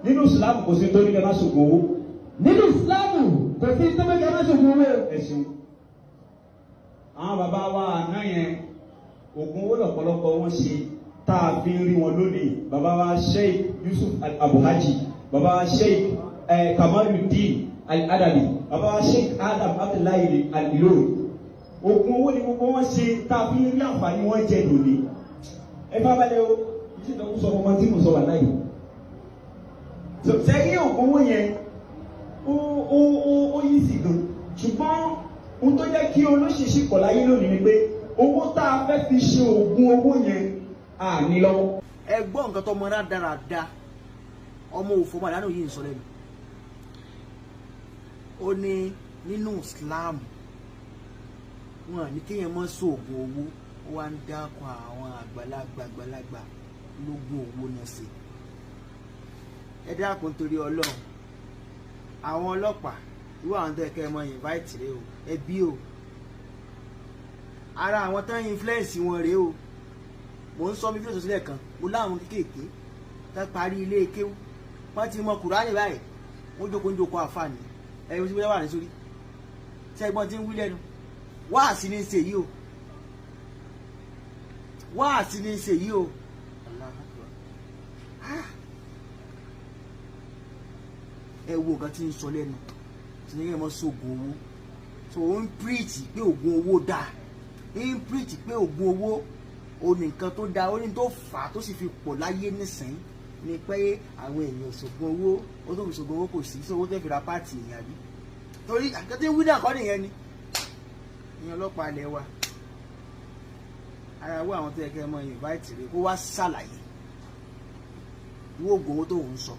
Nínú Islam, kò sí tó ní kẹ́ má ṣògùn owó. Nínú Ìsìláàmù, kò sí tó ní kẹ́ má ṣògùn owó. Ẹ̀sìn àwọn bàbá wa àná yẹn, ògùn owó lọ́pọ̀lọpọ̀ wọn ṣe tá a fi ń rí wọn lónìí. Bàbá wa Sheikh Yusuf Abuhaji, bàbá wa Sheikh Kamaluddin Al-Adabi, bàbá wa Sheikh Adam Abdullahi Al-Ilori, ògùn owó ni gbogbo wọn ṣe tá a fi ń rí àǹfààní wọn jẹ lónìí. Ẹ fà balẹ̀ o, ìṣe tó ń sọ ọmọ tí mo sọ wà láyé sẹ́yìn. Ògùn owó yẹn ó yí sí gan, ṣùgbọ́n ohun tó jẹ́ kí olóṣèṣì pọ̀ láyé lónìí ni pé owó tá a fẹ́ fi ṣe oògùn owó yẹn à ní lọ́wọ́. Ẹ gbọ́ nǹkan tó mọ rádaràda, ọmọ òfò màdánù yìí ń sọ lẹ́nu. Ó ní nínú Islam, wọn ní kéèyàn mọ́ sóògùn owó. Ó wá ń dákọ̀ àwọn àgbàlagbà àgbàlagbà lógún owó náà sí. Ẹ dákun, torí Ọlọ́run, àwọn ọlọ́pàá, irú àwọn tó yẹ kẹ́ ẹ mọ invite rẹ o, ẹbí o, ara àwọn tán influence wọn rèé o. Mò ń sọ mi fílẹ̀ sọ́sílẹ̀ kan, mo láwọn kéékèèké tá parí ilé kéwú, wọ́n ti mọ Kùránì báyìí, wọ́n jókòó ń jókòó àfààní ẹ̀yìn tí wọ́n wà ní sórí ṣẹ́gbọ́n tí ń wí lẹ́nu. Wáàsí ní í ṣe yìí o, wáàsí ní í ṣe yìí o. Allahu Akbar. Ah. Ẹ wo nǹkan tí ń sọ lẹ́nu tí ní kí ẹ mọ́ sóògùn owó. So ó ń preach pé ògùn owó dáa, ń preach pé ògùn owó ó ní nǹkan tó dáa. Ó ní tó fà á tó sì fi pọ̀ láyé nísìnyí ni pé àwọn èèyàn ṣògùn owó, ó tó fi ṣògùn owó, kò sí sí owó tó fi ra parts èèyàn àbí torí àkẹ́tẹ́ ń wí náà kọ́ nìyẹn ni. Ìyẹn ọlọ́pàá ilẹ̀ wa, ara wo àwọn tó yẹ kẹ́ ẹ mọ invite rẹ kó wá ṣàlàyé ìwé ògùn owó tó ń sọ.